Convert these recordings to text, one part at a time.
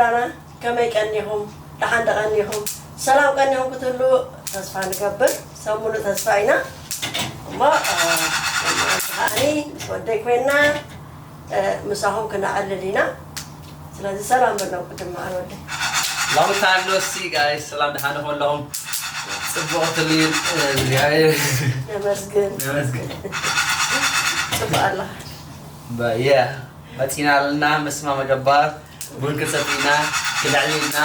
ኣና ከመይ ቀኒኹም? ደሓን ዶ ቀኒኹም? ሰላም ቀኒኹም ክትህሉ ተስፋ ንገብር። ሰብ ሙሉእ ተስፋ ኢና። እሞ፣ እ፣ ከዓኒ ምስ ወደይ ኮይና፣ እ፣ ምሳኹም ክነዕልል ኢና። ስለዚ ሰላም በሎም ቅድም መዓር ወደይ። Long time no see, guys. ሰላም ደሓን ዶ ኣለኹም? ጽቡቕ ትልዩ፣ እ፣ እግዚኣብሔር ነመስግን። ነመስግን። ጽቡቕ ኣለኻ። But yeah, መጺና ኣለና ምስ ማማ ገባር። ቡን ክንሰቲ ኢና፣ ክነዕልል ኢና፣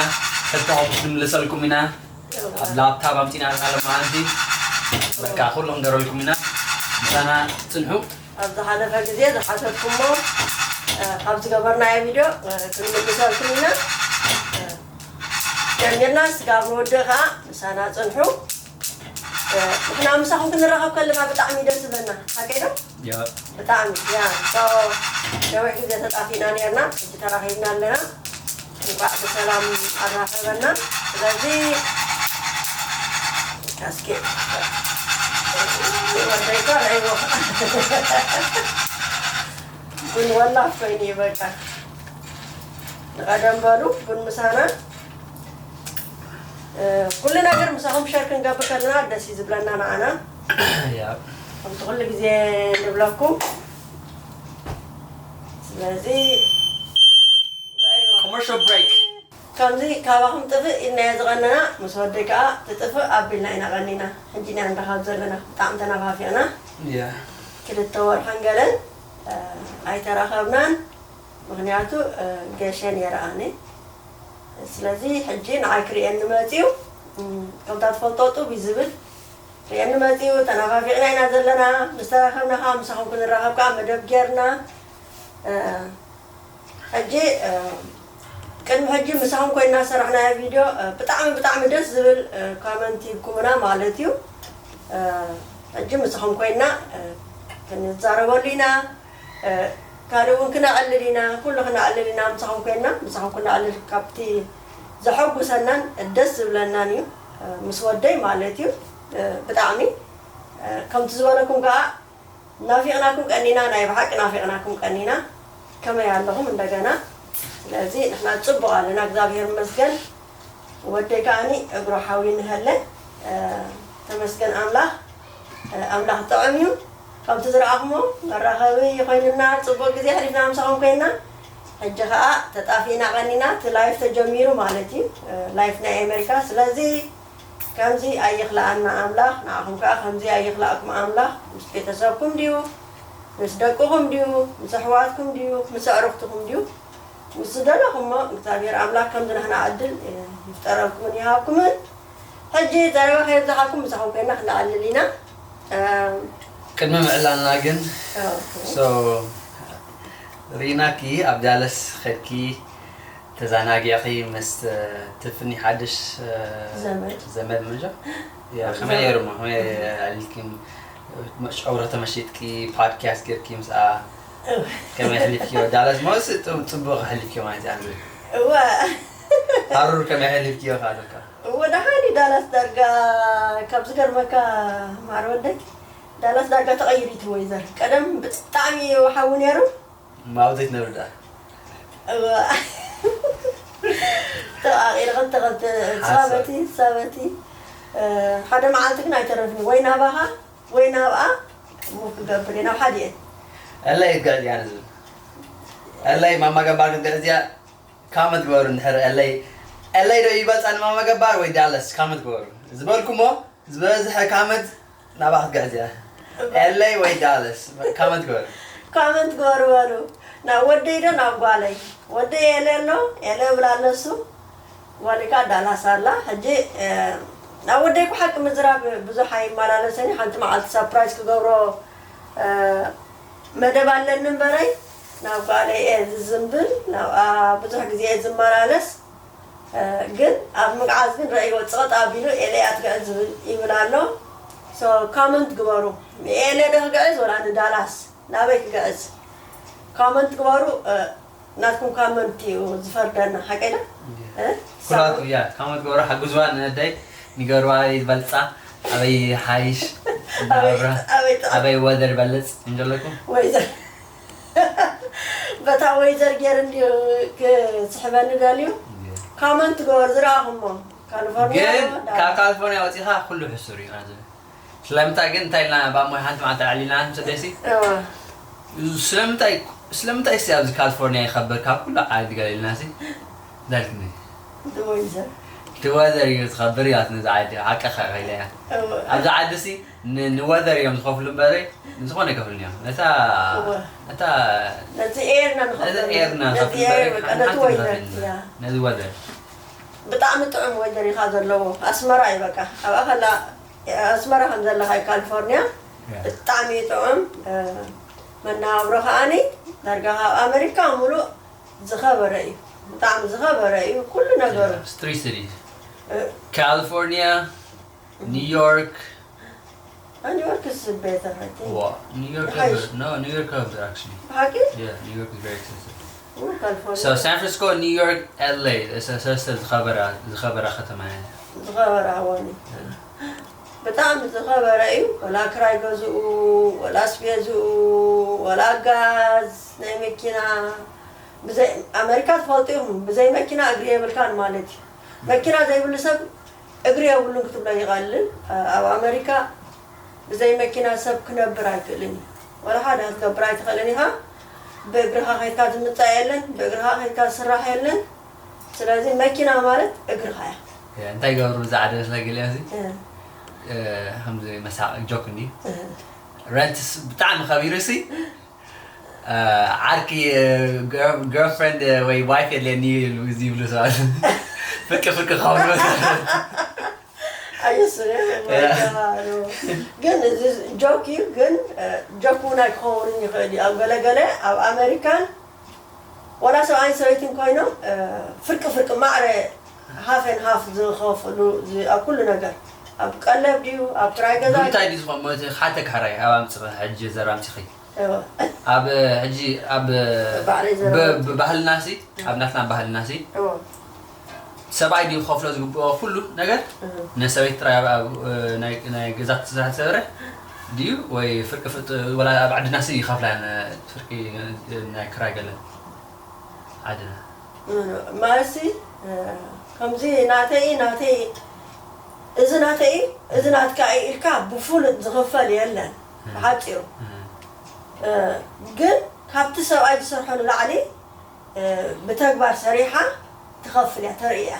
ሕቶኹም ክንምልሰልኩም ኢና። ኣብ ላፕታፕ ኣምጺና ኣለና ሎማዓንቲ። በቃ፣ ኩሉ ክንገረልኩም ኢና። ምሳና ጽንሑ። ኣብ ዝሓለፈ ግዜ ዝሓተትኩሞ፣ እ፣ ካብ ዝገበርናዮ ቪድዮ፣ እ፣ ክንምልሰልኩም ኢና። እ፣ ጀሚርና፣ ስጋብ ንወድእ ከኣ ምሳና ጽንሑ። እ፣ ንሕና ምሳኹም ክንራኸብ ከለና ብጣዕሚ ደስ ዝብለና። ሓቀይ ዶ? ያ። ብጣዕሚ፣ ያ። So፣ ነዊሕ ግዜ ተጣፊእና ነርና፣ ሕጂ ተራኺብና ኣለና። እንኳዕ ብሰላም ኣራኸበና። ስለዚ፣ እስኪ፣ ወደይ እኮ ርኣይዎ። ቡን ወላፍ ኮይኑ እዩ በቃ። ንቐደም በሉ፣ ቡን ምሳና። እ፣ ኩሉ ነገር ምሳኹም ሸር ክንገብር ከለና ደስ እዩ ዝብለና ንዓና። ያ። ከምቲ ኩሉ ግዜ ንብለኩም። ስለዚ፣ Commercial break. ከምዚ ካባኹም ጥፍእ ኢልናዮ ዝቐነና፣ ምስ ወደይ ከኣ ትጥፍእ ኣቢልና ኢና ቀኒና። ሕጂ ኢና ንራኸብ ዘለና፣ ብጣዕሚ ተናፋፊቕና። ያ። ክልተ ወርሕን ገለን፣ እ፣ ኣይተራኸብናን። ምኽንያቱ፣ እ፣ ገሸ ነይረ ኣነ። ስለዚ ሕጂ ንዓይ ክርእየኒ መጺኡ፣ እም፣ ከምታ ትፈልጦ ጡብ እዩ ዝብል። ርእየኒ መጺኡ፣ ተናፋፊቕና ኢና ዘለና። ምስ ተራኸብና ከኣ ምሳኹም ክንራኸብ ከኣ መደብ ጌርና። እ፣ ሕጂ፣ እ፣ ቅድሚ ሕጂ ምሳኹም ኮይንና ዝሰራሕናዮ ቪድዮ፣ እ፣ ብጣዕሚ፣ ብጣዕሚ ደስ ዝብል፣ እ፣ ኮመንት ሂብኩምና ማለት እዩ። እ፣ ሕጂ ምሳኹም ኮይንና፣ እ፣ ክንዛረበሉ ኢና። እ፣ ካልእ እውን ክነዕልል ኢና፣ ኩሉ ክነዕልል ኢና። ምሳኹም ኮይንና፣ ምሳኹም ክነዕልል ካብቲ ዘሐጉሰናን ደስ ዝብለናን እዩ። እ፣ ምስ ወደይ ማለት እዩ። እ፣ ብጣዕሚ፣ እ፣ ከምቲ ዝበለኩም ከኣ ናፊቕናኩም ቀኒና፣ ናይ ብሓቂ ናፊቕናኩም ቀኒና። ከመይ ኣለኹም እንደገና? ስለዚ ንሕና ጽቡቕ ኣለና፣ እግዚኣብሔር ይመስገን። ወደይ ከኣኒ እግሩ ሓዊ ንሀለ፣ እ፣ ተመስገን ኣምላኽ። እ፣ ኣምላኽ ጥዑም እዩ። ከምቲ ዝረኣኹሞ መራኸቢ ኮይኑና፣ ጽቡቕ ግዜ ኣሕሊፍና ምሳኹም ኮይንና። ሕጂ ኸኣ ተጣፊእና ቀኒና፣ እቲ ላይፍ ተጀሚሩ ማለት እዩ፣ እ፣ ላይፍ ናይ ኣሜሪካ። ስለዚ ከምዚ ኣይኽልኣና ኣምላኽ፣ ንዓኹም ከኣ ከምዚ ኣይኽልኣኩም ኣምላኽ። ምስ ቤተሰብኩም ድዩ? ምስ ደቅኹም ድዩ? ምስ ኣሕዋትኩም ድዩ? ምስ ኣዕሩኽትኹም ድዩ? ምስ ዝደለኹሞ እግዚኣብሔር ኣምላኽ ከምዚ ናህና ዕድል፣ እ፣ ይፍጠረልኩምን ይሃብኩምን። ሕጂ ዘረባ ከየብዝሓልኩም ምሳኹም ኮይና ክነዕልል ኢና። እ፣ ቅድሚ ምዕላልና ግን፣ ኦኬ። So፣ ሪናኪ ኣብ ዳለስ ኸድኪ ተዘናጊዕኺ ምስ፣ እ፣ ትፍኒ ሓድሽ፣ እ፣ ዘመድ። ዘመድ ምንጆ? ያ፣ ከመይ ነይሩ እሞ? ከመይ ኣሊልኪ? ጨጉሪ ተመሺጥኪ፣ ፓድካስት ጌርኪ ምስኣ እወ። ከመይ ኣሕሊፍኪዮ? ዳለስ ሞስ ጽ-፣ ጽቡቕ ኣሕሊፍኪዮ ማለት እዩ። እወ። ሃሩር ከመይ ኣሕሊፍኪዮ? ካቶካ። እወ፣ ደሓን እዩ ዳላስ ዳርጋ፣ ካብ ዝገርመካ ማር ወደይ፣ ዳላስ ዳርጋ ተቐይሩ እዩ እቲ ወይዘር። ቀደም ብጣዕሚ እዩ ሓዊ ነይሩ። ማውዘይ ትነብር ደኣ። እወ። ተቓቒረ ክልተ ክልተ፣ ሓሳብ። ሳበቲ፣ ሳበቲ። እ፣ ሓደ መዓልቲ ግን ኣይተረፍን። ወይ ናባኻ፣ ወይ ናብኣ፣ ሙቭ ክገብር እየ፣ ናብ ሓዲኤን። እለይ ክትግዕዝ እያ ንዝብል። እለይ ማማ ገባር ክትግዕዝ እያ። ካመንት ግበሩ እንድሕር እለይ፣ እለይ ዶ ይበልጻ ንማማ ገባር ወይ ዳለስ? ካመንት ግበሩ። ዝበልኩሞ ዝበዝሐ ካመንት ናብኣ ክትግዕዝ እያ። ኤለይ ወይ ዳለስ? ካመንት ግበሩ። ካመንት ግበሩ በሉ። ናብ ወደይ ዶ ናብ ጓለይ? ወደይ ኤለ ኣሎ፣ ኤለ እብል ኣሎ እሱ። ጓለይ ከኣ ዳላስ ኣላ። ሕጂ፣ እ፣ ናብ ወደይ እኮ ሓቂ ምዝራብ ብዙሕ ኣይመላለሰን እዩ። ሓንቲ መዓልቲ ሳፕራይዝ ክገብሮ፣ እ፣ መደብ ኣለኒ እምበረይ፣ ናብ ጓለይ እየ ዝዝንብል፣ ናብኣ ብዙሕ ግዜ እየ ዝመላለስ። እ፣ ግን ኣብ ምግዓዝ ግን ረእይዎ ጽቕጥ ኣቢሉ ኤለ እያ ትግዕዝ ዝብል ይብል ኣሎ። ሶ፣ ካመንት ግበሩ። ንኤለ ዶ ክግዕዝ ወላ ንዳላስ? ናበይ ክግዕዝ? ካመንት ግበሩ። እ፣ ናትኩም ካመንት እዩ ዝፈርደና፣ ሓቀይ ዶ? እ? ኩላቱ፣ ያ፣ ካመንት ግበሩ፣ ሓግዝዋ ንነደይ፣ ንገርዋ ይበልጻ፣ ኣበይ ሓይሽ፣ ኣበይ፣ እናበራ፣ ኣበይ ጥዑም። ኣበይ ወደር ይበልጽ፣ እንጀለኩም? ወይ ዘ-፣ በታ ወይዘር ገይሩ እንድዩ ክስሕበኒ ደልዩ። ኮመንት ገበር ዝረኣኹሞ ካሊፎርኒያ ግን ዳር- ካብ ካሊፎርኒያ ወፂኻ ኩሉ ሕሱር እዩ ኣዚ ስለምንታይ ግን እንታይ ኢልና ብኣሞ ሓንቲ መዓልቲ ኣዕሊና ምስ ደሲ እወ፣ ስለምንታይ ስለምንታይ ሲ ኣብዚ ካሊፎርኒያ ይኸብር ካብ ኩሉ ዓዲ ገለ ኢልና ሲ ዳልክኒ እቲ ወይዘር እቲ ወዘር እዩ ዝኸብር እያ ነዚ ዓዲ ሓቀኻ ኢለ እያ እወ። ኣብዚ ዓዲ ሲ ን- ንወዘር እዮም ዝኸፍሉ እምበሪ ንዝኾነ ይከፍሉን እዮም ነታ እወ። ነታ ነቲ ኤርና ነዚ ንኸፍል ኤርና ነቲ ንኸፍል ኤር እምበሪ በቃ ሓንቲ ነቲ ወይዘር ንኸፍል ያ። ነዚ ወዘር ብጣዕሚ ጥዑም ወይዘር ኢኻ ዘለዎ ኣስመራ እዩ በቃ ኣብኣ ከላ ኣስመራ ከም ዘለኻ እዩ ካሊፎርኒያ ያ። ብጣዕሚ እዩ ጥዑም እ፣ መነባብሮ ከዓኒ ዳርጋ ካብ ኣሜሪካ ሙሉእ ዝኸበረ እዩ ብጣዕሚ ዝኸበረ እዩ ኩሉ ነገሩ ስትሪት ሲቲ እ፣ ካሊፎርኒያ ኒውዮርክ ኒውዮርክ is better I think ዋ ኒውዮርክ Nice. no ኒውዮርክ ከብር actually ብሓቂ yeah ኒውዮርክ is very expensive ኡ፣ ካሊፎርኒያ so San Francisco New York L A ሰለስተ ዝኸበራ ዝኸበራ ከተማ እያ ዝኸበረ ሃወኒ ብጣዕሚ ዝኸበረ እዩ ወላ ክራይ ገዝኡ ወላ ኣስቤዝኡ ወላ ጋዝ ናይ መኪና ብዘይ ኣሜሪካ ትፈልጡ ኢኹም ብዘይ መኪና እግሪ የብልካን ማለት እዩ መኪና ዘይብሉ ሰብ እግሪ የብሉን ክትብሎ ይቐልል ኣብ ኣሜሪካ ብዘይ መኪና ሰብ ክነብር ኣይክእልን እዩ ወላ ሓደ ክትገብር ኣይትኽእልን ኢኻ ብእግርኻ ከይድካ ዝምፃእ የለን ብእግርኻ ከይድካ ዝስራሕ የለን ስለዚ መኪና ማለት እግርኻ እያ Yeah እንታይ ገብሩ ብዛዕደ ስለ ገሊያ ሲ እ፣ ከምዚ መሳቕ ጆክ እንዲ እ፣ ረንትስ ብጣዕሚ ከቢሩ ሲ ዓርኪ girlfriend ወይ wife የድልየኒ ይብሉ ሰባት ፍርቂ ፍርቂ ክኸውን ኣየስርሕ ያ። ግን እዚ ጆክ እዩ ግን እ፣ ጆክ እውን ኣይክኸውን ይኽእል እዩ ኣብ ገለገለ ኣብ ኣሜሪካን ወላ ሰብኣይን ሰበይትን ኮይኖም እ፣ ፍርቂ ፍርቂ ማዕረ ሃፈን ሃፍ ዝኸፍሉ ዚ- ኣብ ኩሉ ነገር ኣብ ቀለብ ድዩ ኣብ ክራይ ገዛ ብምንታይ ድዩ ዝኾን መ- ሓደ ካሕራይ ኣብ ኣምፅኺ ሕጂ ዘር ኣምፅኺ እወ፣ ኣብ ሕጂ ኣብ ባዕለይ ዘረባ ብ- ብባህልና ሲ ኣብ ናትና ባህልና ሲ እወ፣ ሰብኣይ ድዩ ክኸፍሎ ዝግብኦ ኩሉ ነገር እወ። ነሰበይቲ ጥራይ ኣብ- ኣብ ናይ ናይ ገዛ ስራሕ ትሰርሕ ድዩ ወይ ፍርቂ ፍርቂ ወላ ኣብ ዓድና ሲ ይኸፍላ እየን ፍርቂ ናይ ክራይ ገለን ዓድና ማለትሲ ከምዚ ናተይ ናተይ እዚ ናተይ እዚ ናትካ እዩ ኢልካ ብፍሉጥ ዝኽፈል የለን ብሓፂሩ ግን ካብቲ ሰብኣይ ዝሰርሖ ንላዕሊ ብተግባር ሰሪሓ ትኸፍል እያ ተርኢ እያ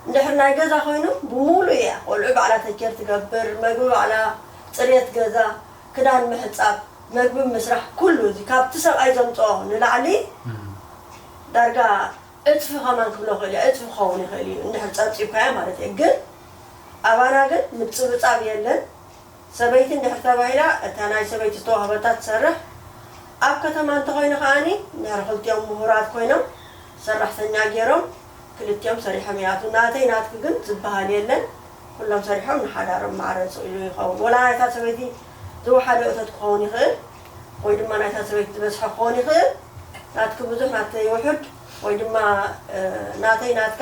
እንድሕር ናይ ገዛ ኮይኑ ብሙሉ እያ ቆልዑ ባዕላ ተኬር ትገብር መግቢ ባዕላ ፅሬት ገዛ ክዳን ምሕፃብ መግቢ ምስራሕ ኩሉ እዚ ካብቲ ሰብኣይ ዘምፅኦ ንላዕሊ ዳርጋ እፅፊ ከማን ክብሎ ክእል እያ እፅፊ ክኸውን ይኽእል እዩ እንድሕር ፀብፂብካዮ ማለት እየ ግን ኣባና ግን ምፅብፃብ የለን ሰበይቲ እንድሕር ተባሂላ እታ ናይ ሰበይቲ ዝተዋህበታ ትሰርሕ ኣብ ከተማ እንተኮይኑ ከዓኒ እንድሕር ክልቲኦም ምሁራት ኮይኖም ሰራሕተኛ ገይሮም ክልቲኦም ሰሪሖም ይኣትዉ ናተይ ናትኪ ግን ዝበሃል የለን ኩሎም ሰሪሖም ንሓዳሮም ማዕረ ስኢሉ ይኸውን ወላ ናይታ ሰበይቲ ዝወሓደ እቶት ክኸውን ይኽእል ወይ ድማ ናይታ ሰበይቲ ዝበዝሐ ክኸውን ይኽእል ናትኪ ብዙሕ ናተይ ውሑድ ወይ ድማ ናተይ ናትካ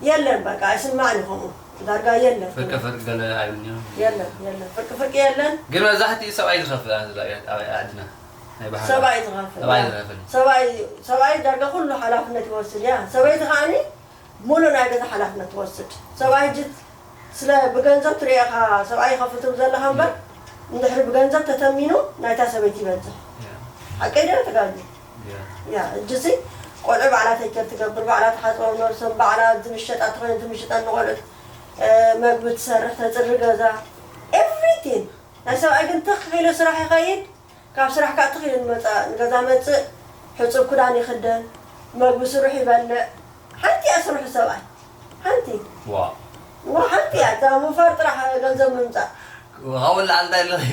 የለን በቃ ኣይስማዕን ይኸምኡ ዳርጋ የለን ፍርቂ ፍርቂ ገለ ኣይብልንዮ የለን የለን ፍርቂ ፍርቂ የለን ግን መብዛሕትኡ ሰብኣይ ዝኸፍል ኣነ ዝረኣዮ ኣብ ዓድና ናይ ባህልና ሰብኣይ ዝኸፍል ሰብኣይ ያ። ዝኸፍል ሰብኣይ ሰብኣይ ዳርጋ ኩሉ ሓላፍነት ይወስድ እያ ሰበይቲ ከዓኒ ሙሉእ ናይ ገዛ ሓላፍነት ትወስድ ሰብኣይ ሕጂ ስለ ብገንዘብ ትሪኦ ኢኻ ሰብኣይ ይኸፍል ትብል ዘለኻ እምበር እንድሕሪ ብገንዘብ ተተሚኑ ናይታ ሰበይቲ ይበዝሕ ሓቀይ ደ ተጋጊ ያ እጅሲ ቆልዑ ባዕላ ተይከር ትገብር ባዕላ ተሓፅቦም ነብሶም ባዕላ ዝምሸጣ ተኾይነ ትምሽጠን ንቆልዑ መግቢ ትሰርሕ ተፅሪ ገዛ everything ናይ ሰብኣይ ግን ትኽ ኢሉ ስራሕ ይኸይድ ካብ ስራሕ ከዓ ትኽ ኢሉ ንመፃ ንገዛ መፅእ ሕፁብ ክዳን ይኽደን መግቢ ስሩሕ ይበልዕ ሓንቲ እያ ስርሑ ሰብኣይ ሓንቲ ዋ ዋ ሓንቲ እያ እዛ ምንፋር ጥራሕ ገንዘብ ምምፃእ ካብኡ ላዕሊ እንታይ ኣለኺ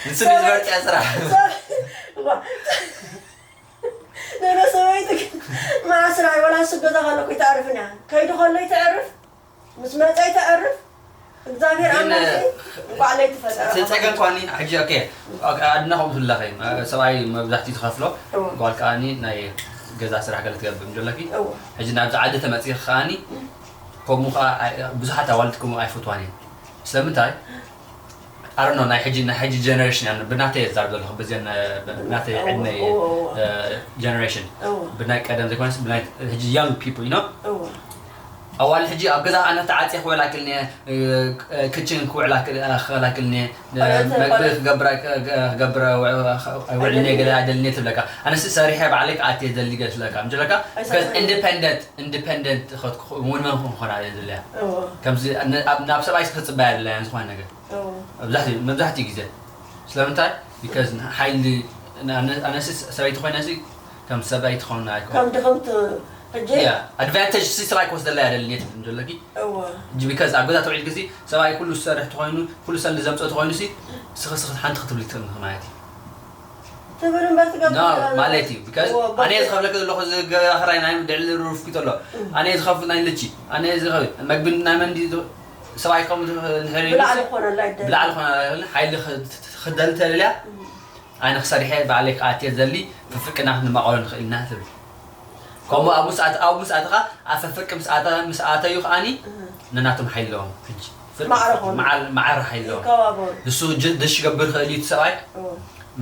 ንሱ ንዝበርትዐ ስራሕ ነነ ሰበይቲ ማስራ ወላ ንሱ ገዛ ከሎ ከይተዕርፍን እያ ከይዱ ከሎ ይተዕርፍ ምስ መፀ ይተዕርፍ እግዚኣብሔር ግን ኣምላኽ እንኳዕ ለይትፈጠረ እቲ ፀገም ኳኒ ሕጂ ኦኬ ኣድና ከምኡ ትላኸ ሰብኣይ መብዛሕትኡ ዝኸፍሎ እዎ። ጓል ከዓኒ ናይ ገዛ ስራሕ ገለ ትገብር እንደለኪ እዎ። ሕጂ ናብዚ ዓዲ ተመፂእ ከዓኒ ከምኡ ከዓ ኣይ- ብዙሓት ኣዋልድ ከምኡ ኣይፈትዋን እየን ስለምንታይ ኣሮኖ ናይ ሕጂ ናይ ሕጂ ጀነሬሽን ያ ብናተይ ዛር ዘለኹ ብዘን ብናተይ ዕድመ እዎ፣ እዎ። ጀነሬሽን እዎ። ብናይ ቀደም ዘይኮነስ ብናይ ሕጂ young people you know እዎ። ኣዋል ሕጂ ኣብ ገዛ ኣነ ተዓፅየ ክውዕል ኣይክእልን እየ ክችን ክውዕል ኣይክእልን እየ ቆልዑ መግቢ ክገብር ኣይክ- ክገብር ኣይውዕልን እየ ገለ ኣይደልን እየ ትብለካ ኣነስ ሰሪሐ ባዕለይ ክኣትየ ዘሊ ገለ ትብለካ ምጀለካ ኣይሰርሕን። ኢንዲፐንደንት ኢንዲፐንደንት እውን መን ክኾና እየ ዝለያ እዎ። ከምዚ ን- ኣብ- ናብ ሰብኣይ ክፅበያ የድለያን ዝኾነ ነገር እዎ። መብዛሕትኡ መብዛሕትኡ ግዜ ስለምንታይ because ሓይሊ ኣነስ ሰበይቲ ኮይነሲ ከም ሰበይቲ ክኾና ኣይኮ ከም ድኽምት ሕጂ ኣድቫንቴጅ ሲ ስራይ ክወስደላ እያ ደሊ ኔት ዘለኪ እዎ። because ኣብ ገዛ ተውዒል ግዜ ሰብኣይ ኩሉ ዝሰርሕ ተኾይኑ ኩሉ ሰልዲ ዘምፅኦ ተኾይኑ ሲ ስኽስኽት ሓንቲ ክትብሊ ትኽእል ማለት እዩ ትብል እምበር ትገብር No፣ ትገብር። ማለት እዩ because እዎ፣ ኣነ በቃ። ዝኸፍለክ ዘለኹ ዝገራኽራይ ናይ ድዕሊ ሩፍ ኪተሎ ኣነ ዝኸፍል ናይ ልቺ ኣነ ዝኸፍል መግቢ ናይ መን ድዩ ሰብኣይ ከም ድሕሪ ብላዕሊ ክኾነላ ይደሊ። ብላዕሊ ክኾነላ ሓይሊ ክደሊ ተልያ ኣነ ክሰሪሐ ባዕለይ ክኣትየ ዘሊ ፍፍቅና ክንማቐሎ ንኽእል ኢና ትብል ከምኡ ኣብ ምስኣት ኣብ ምስኣትኻ ኣብ ፈፍርቂ ምስኣተ ምስኣተዩ ከኣኒ ነናቶም ሓይለዎም ሕጂ ፍርቂ- ማዕረ ኾኑ። ማዕረ- ማዕረ ሓይለዎም ይከባበሩ። ንሱ ጅ- ድሽ ይገብር ይኽእል እዩ እቲ ሰብኣይ እዎ።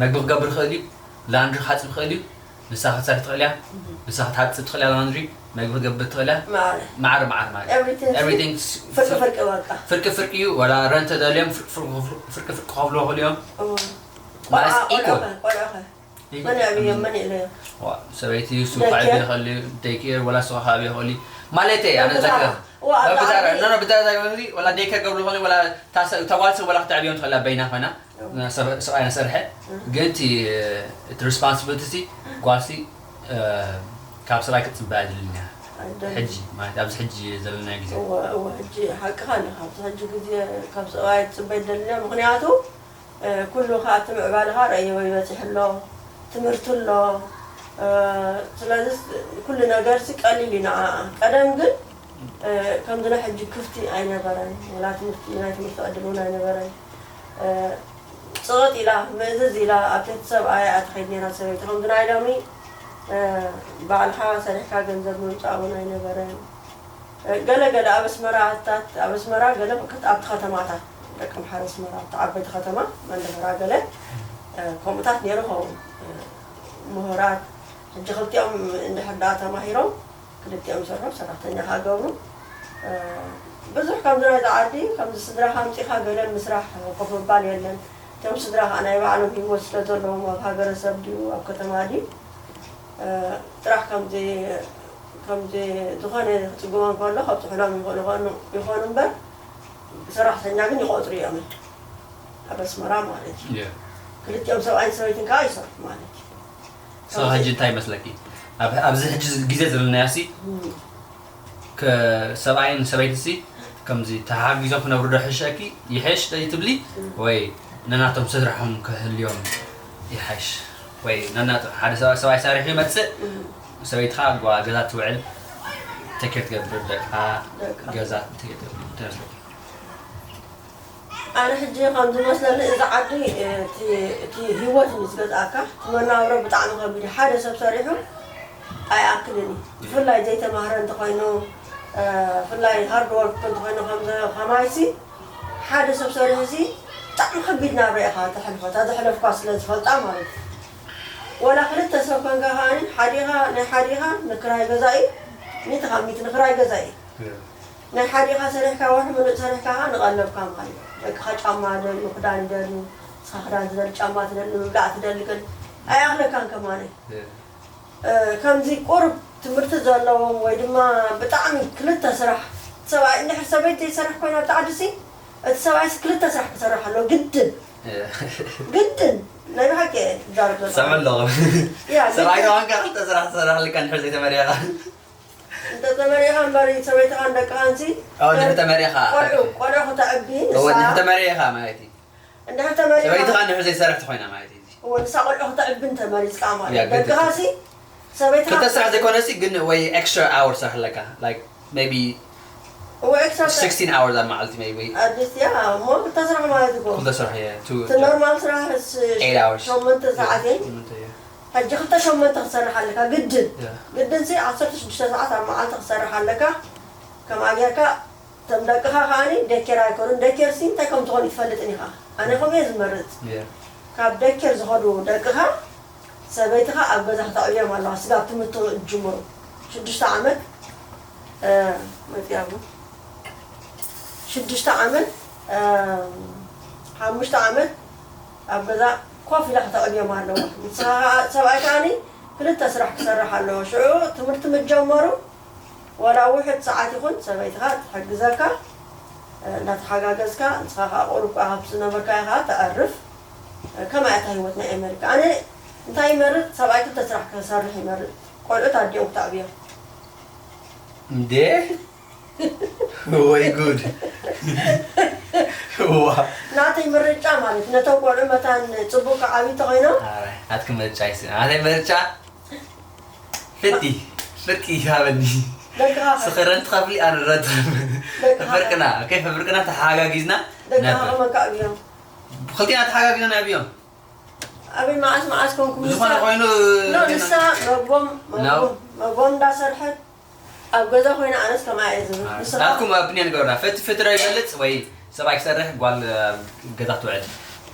መግቢ ክገብር ይኽእል እዩ ላንድሪ ክሓፅብ ይኽእል እዩ ንሳ ክትሰርሕ ትኽእል እያ ንሳ ክትሓፅብ ትኽእል እያ ላንድሪ መግቢ ክትገብር ትኽእል እያ ማዕረ። ማዕረ ማዕረ ማለት Everything ኤቭሪቲንግ ፍርቂ ፍርቂ በቃ። ፍርቂ ፍርቂ እዩ ወላ ረንተ ደልዮም ፍርቂ ፍርቂ ከፍልዎ ይኽእሉ እዮም እዎ። ማለት ቆልዓ- ኢኮል ቆልዓ- ቆልዓ ኸ? መን ኣብዮም መን ኢለዮ? ሰበይቲ እሱ ደኪ- ከዓቢ ይኽእል እዩ ደይክ ኤር ወላ ስኻ ከዓቢ ይኽእል እዩ ማለት እየ ኣነ ዘካ እዋ፣ ኣብዛ ዓዲ- ብታራ ወላ ደይከ ገብሩ ይኽእል ወላ ታጓልሲ ወላ ክተዕብዮም ትኽእል በይና ኮይና ሰብኣይ ነሰርሐ ግን እቲ እቲ ሪስፖንስብሊቲ ሲ ጓልሲ ካብ ሰብኣይ ክትፅበያ ድልኛ ኣይደልን። ሕጂ ማለት ኣብዚ ሕጂ ዘለና ግዜ እወ እወ ሕጂ ሓቅኻ ኣለኻ ኣብዚ ሕጂ ግዜ ካብ ሰብኣይ ትፅበይ ደልና ምክንያቱ እ፣ ኩሉ ከዓ እቲ ምዕባልኻ ረእይዎ ይበፅሕ ኣሎ ትምህርቲ ኣሎ እ፣ ስለዚ ኩሉ ነገርሲ ቀሊል እዩ ንዓኣ ቀደም ግን እ፣ ከምዚ ናይ ሕጂ ክፍቲ ኣይነበረን ወላ ትምህርቲ ናይ ትምህርቲ ዕድል እውን ኣይነበረን እ፣ ፅቕጥ ኢላ ምእዝዝ ኢላ ኣብ ትሕቲ ሰብኣይ እያ ትኸይድ ነይራ ሰበይቲ ከምዚ ናይ ሎሚ እ፣ ባዕልኻ ሰሪሕካ ገንዘብ ምምፃእ እውን ኣይነበረን ገለ ገለ ኣብ ኣስመራታት ኣብ ኣስመራ ገለ ኣብቲ ከተማታት ደቂ ኣምሓራ ኣስመራ ኣብቲ ዓበይቲ ከተማ መንደፈራ ገለ ከምኡታት ነይሩ ኸውን ምሁራት ሕጂ ክልቲኦም እንድሕር ደኣ ተማሂሮም ክልቲኦም ይሰርሑ ሰራሕተኛ ክገብሩ ብዙሕ ከምዚ ናይዚ ዓዲ ከምዚ ስድራኻ ኣምፂኻ ገለ ምስራሕ ኮፍ ምባል የለን እቶም ስድራ ከዓ ናይ ባዕሎም ሂወት ስለ ዘለዎም ኣብ ሃገረሰብ ድዩ ኣብ ከተማ ድዩ ጥራሕ ከምዚ ከምዚ ዝኾነ ክፅግቦም ከሎ ከብፅሑሎም ይኽእሉ ይኾኑ እምበር ሰራሕተኛ ግን ይቆፅሩ እዮም ኣብ ኣስመራ ማለት እዩ ክልቲኦም ሰብኣይን ሰበይትን ከዓ ይሰርሑ ማለት እዩ ሰው ሕጂ እንታይ ይመስለኪ ኣብዚ ሕጂ ግዜ ዘለናዮ ሲ ሰብኣይን ሰበይቲ ሲ ከምዚ ተሓጊዞም ክነብሩ ዶ ሕሸኪ ይሕሽ ዶ ትብሊ ወይ ነናቶም ስድራሖም ክህልዮም ይሓሽ ወይ ነናቶም ሓደ ሰብኣይ ሰብኣይ ሳሪሑ ይመፅእ ሰበይትኻ ጓ ገዛ ትውዕል ተኬር ትገብር ደቃ ገዛ ተመስለኪ ኣነ ሕጂ ከም ዝመስለኒ እዚ ዓዲ እቲ ህይወት ምስ ገዝኣካ እቲ መናብሮ ብጣዕሚ ከቢድ ሓደ ሰብ ሰሪሑ ኣይኣክልን እዩ ብፍላይ ዘይተማህረ እንተኮይኑ ብፍላይ ሃርድ ወርክ እንተኮይኑ ከማይሲ ሓደ ሰብ ሰሪሑ ሲ ብጣዕሚ ከቢድ ናብራ ኢኻ ተሕልፎ እታ ዘሕለፍኳ ስለ ዝፈልጣ ማለት እዩ ወላ ክልተ ሰብ ኮንካ ከዓኒ ሓዲኻ ናይ ሓዲኻ ንክራይ ገዛ እዩ ሚእቲ ካብ ሚእቲ ንክራይ ገዛ እዩ ናይ ሓዲኻ ሰሪሕካ ወርሒ ምሉእ ሰሪሕካ ከዓ ንቐለብካ ማለት እዩ ደቅኻ ጫማ ይደልዩ ክዳን ይደልዩ ንስኻ ክዳን ትደሊ ጫማ ትደሊ ምብላዕ ትደሊ ግን ኣይኣኽለካን ከማነ ከምዚ ቁርብ ትምህርቲ ዘለዎም ወይ ድማ ብጣዕሚ ክልተ ስራሕ ሰብኣይ እንድሕር ሰበይቲ ዘይሰርሕ ኮይና ብጣዕዲ ሲ እቲ ሰብኣይስ ክልተ ስራሕ ክሰርሕ ኣለዎ ግድን ግድን ናይ ብሓቂ እየ ዝዛረብ ዘለኹ ሰምዕ ኣለኹ ያ ሰብኣይ ግድን ተዋንካ ክልተ ስራሕ ትሰርሕ ኣለካ እንድሕር ዘይተመሪኻ እንተተመሪኻ እምበር ሰበይትኻን ደቅኻንሲ ኦ እንድሕር ተመሪኻ ቆልዑ ቆልዑ ክተዕቢ እወ ንሳ እንድሕር ተመሪኻ ማለት እዩ እንድሕር ተመሪኻ ሰበይትኻ እንድሕር ዘይሰርሕ ተኾይና ማለት እዩ እወ ንሳ ቆልዑ ክተዕቢ እንተመሪፅካ ማለት ያ እዩ ግድን ደቅኻሲ ሰበይትኻ ክልተ ስራሕ ዘይኮነሲ ግን ወይ ኤክስትራ ኣወር ስራሕ ኣለካ like maybe እወ ኤክስትራ sixteen hours ኣብ መዓልቲ maybe ኣዲስ ያ እሞ ክልተ ስራሕ ማለት እኮ ክልተ ስራሕ እየ two እቲ ኖርማል ስራሕ eight hours ሸሞንተ ሰዓት እዩ ሕጂ ክልተ ሸሞንተ ክትሰርሕ ኣለካ ግድን ግድን ሲ ዓሰርተ ሽዱሽተ ሰዓት ኣብ መዓልቲ ክትሰርሕ ኣለካ ከምኣ ጌርካ እቲ እቶም ደቅኻ ከዓኒ ደኬር ኣይኮኑን። ደኬር ሲ እንታይ ከም ትኾን ይትፈልጥን ኢኻ። ኣነ ከምኡ እየ ዝመርጽ። ካብ ደኬር ዝኸዱ ደቅኻ ሰበይትኻ ኣብ ገዛ ክተዕብዮም ኣለዋ። ስጋብ ትምህርቲ ዝጅምሩ ሽዱሽተ ዓመት መፅያቡ ሽዱሽተ ዓመት ሓሙሽተ ዓመት ኣብ ገዛ ኮፍ ኢላ ክተዕብዮም ኣለዋ። ንስኻ ከዓ ሰብኣይ ከዓኒ ክልተ ስራሕ ክሰርሕ ኣለዎ። ሽዑ ትምህርቲ ምስ ጀመሩ ዋላ ውሕድ ሰዓት ይኹን ሰበይትኻ ትሕግዘካ፣ እንዳተሓጋገዝካ ንስኻ ከዓ ቁሩብ ከዓ ካብ ዝነበርካዮ ከዓ ተዕርፍ። ከመይ እታ ህይወት ናይ ኣሜሪካ? ኣነ እንታይ ይመርጥ? ሰብኣይ ክልተ ስራሕ ክሰርሕ ይመርጥ። ቆልዑት ኣዲኦም ክተዕብዮም። እንዴ ወይ ጉድ። ዋ ናተይ ምርጫ ማለት ነቶም ቆልዑ መታን ፅቡቅ ክዓብዩ ተኮይኖም ኣትክ ምርጫ ይስ ናተይ ምርጫ ፍቲ ፍርቂ ይሃበኒ። ስኽረን ትኸፍሊ ኣነ ረድ ፈብርቅና ኦኬ ፈብርቅና ተሓጋጊዝና ደቅኻ ነበር። ከመን ከዕብዮም ብክልቲና ተሓጋጊዝና ነዕብዮም። ኣበይ መዓስ መዓስ ኮንኩም ንሳ ዝኾነ ኮይኑ ኖ ንሳ መግቦም መግቦም መግቦም እንዳሰርሐት ኣብ ገዛ ኮይና ኣነስ ከምኣ እየ ዝብል ንስኻ ናትኩም ኣፕኒየን ንገሩና። ፈቲ ፍትረ ይበልፅ ወይ ሰብኣይ ክሰርሕ ጓል ኣብ ገዛ ትውዕል?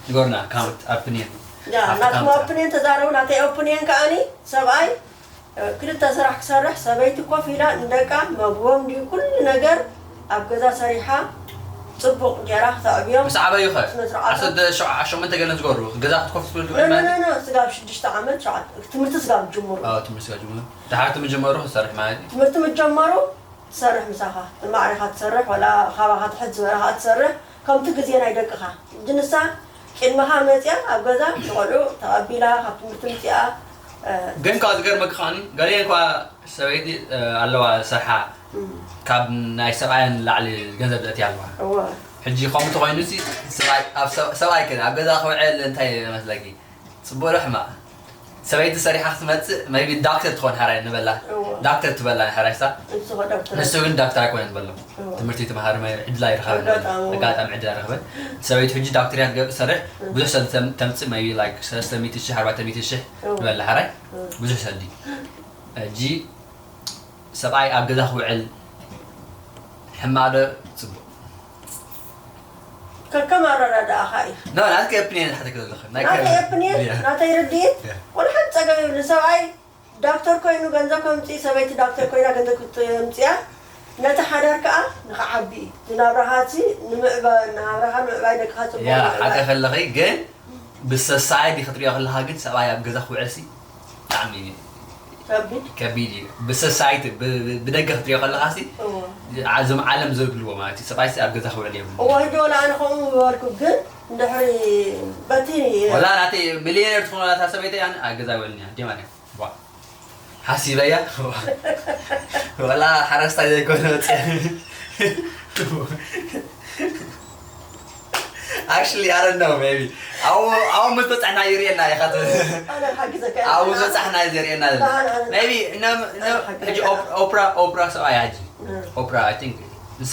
ንገሩና። ካውንት ኣፕኒየን ያ ናትኩም ኣፕኒየን ተዛረቡ። ናተይ ኣፕኒየን ከኣኒ ሰብኣይ ክልተ ስራሕ ክሰርሕ ሰበይቲ ኮፍ ኢላ ንደቃ መግቦም ድዩ ኩሉ ነገር ኣብ ገዛ ሰሪሓ ፅቡቅ ገይራ ክተዕብዮም ምስ ዓበዩ ኸ ስነ ስርዓቶም ዓሰርተ ሸሞንተ ገለ ዝገሩ ገዛ ክትኮፍ ትብል ኖ ኖ ኖ ኖ ስጋብ ሽዱሽተ ዓመት ሸውዓተ ትምህርቲ ስጋብ ጅምሩ ኣዎ ትምህርቲ ስጋብ ጅምሩ ድሓር እቲ ምጀመሩ ክሰርሕ ማለት እዩ ትምህርቲ ምጀመሩ ትሰርሕ ምሳኻ ንማዕሪኻ ትሰርሕ ዋላ ካባኻ ትሕት ዝበለኻ ትሰርሕ ከምቲ ግዜ ናይ ደቅኻ ሕጂ ንሳ ቅድመኻ መፅያ ኣብ ገዛ ንቆልዑ ተቐቢላ ካብ ትምህርቲ ምፅኣ ግን ካብ ዝገርመካ ከዓኒ ገሊአን እኳ ሰበይቲ ኣለዋ ዝሰርሓ ካብ ናይ ሰብኣየን ንላዕሊ ገንዘብ ዘእትያ ኣለዋ እወ ሕጂ ከምኡ ተኮይኑ ሲ ሰብኣይ ኣብ ሰብ- ሰብኣይ ከ ኣብ ገዛ ክውዕል እንታይ መስለኪ ፅቡቅ ዶ ሕማቅ ሰበይቲ ሰሪሓ ክትመፅእ maybe ዳክተር ትኾን ሕራይ ንበላ እወ ዳክተር ትበላ ሕራይ ሳ ንሱ ከ ዶክተር ንሱ ግን ዳክተር ኣይኮነን በሎ እወ ትምህርቲ ትምሃር ዕድል ኣይረኸበን ኣጋጣሚ እወ። ኣጋጣሚ ዕድል ኣይረኸበን ሰበይቲ ሕጂ ዳክተር እያ ትገ- ትሰርሕ ብዙሕ ሰብ ተም- ተምፅእ maybe like ሰለስተ ሚእቲ ሺሕ ኣርባዕተ ሚእቲ ሺሕ እወ ንበላ ሕራይ እወ ብዙሕ ሰልዲ ሕጂ ሰብኣይ ኣብ ገዛ ክውዕል ሕማቕ ዶ ፅቡቕ? ከከም ኣረዳድኣኻ እዩ። No, ናትኪ ኦፒንየን ሓተኪ ዘለኺ። ናይ ናተይ ከ- ኦፒንየን፣ Yeah. ናተይ ርድኢት፣ Yeah. ወላ ሓንቲ ፀገም የብሉ። ሰብኣይ ዳክተር ኮይኑ ገንዘብ ከምፅእ፣ ሰበይቲ ዳክተር ኮይና ገንዘብ ክትምፅያ፣ ነቲ ሓዳር ከዓ ንኽዓቢ እዩ። እቲ ናብራኻ ሲ ንምዕባ-፣ ናብራኻ ንምዕባይ ደቅኻ ፅቡቕ Yeah, ንምዕባይ። ሓቂ ከለኺ ግን ብሰሳይዲ ክትሪኦ ከለኻ ግን ሰብኣይ ኣብ ገዛ ክውዕል ሲ ብጣዕሚ ከቢድ ከቢድ እዩ ብሰሳይቲ ብደገ ክትሪኦ ከለካ ሲ እዞም ዓለም ዘብልዎ ማለት እዩ ሰብኣይ ሲ ኣብ ገዛ ክውዕል የብሉ እዋ ሕጂ ወላ ኣነ ከምኡ ምበልኩ ግን እንድሕሪ በቲ ወላ ናተይ ሚሊዮነር ትኾን ወላ እታ ሰበይቲ ኣነ ኣብ ገዛ ይውዕል እያ ዴ ማለት ሓሲበያ ወላ ሓረስታይ ዘይኮነ ወፅአ Actually, I don't know, maybe. ኣብኡ ምስ በፃሕና ይርእየና ኢኻ ትብል። ኣነ ክሓግዘካ እየ። ኣብኡ ምስ በፃሕና እዩ ዘርእየና ዘሎ። ኣነ፣ ኣነ፣ Maybe ሕጂ ኦፕራ ኦፕራ ሰብኣይ ሕጂ ኦፕራ I think ንሳ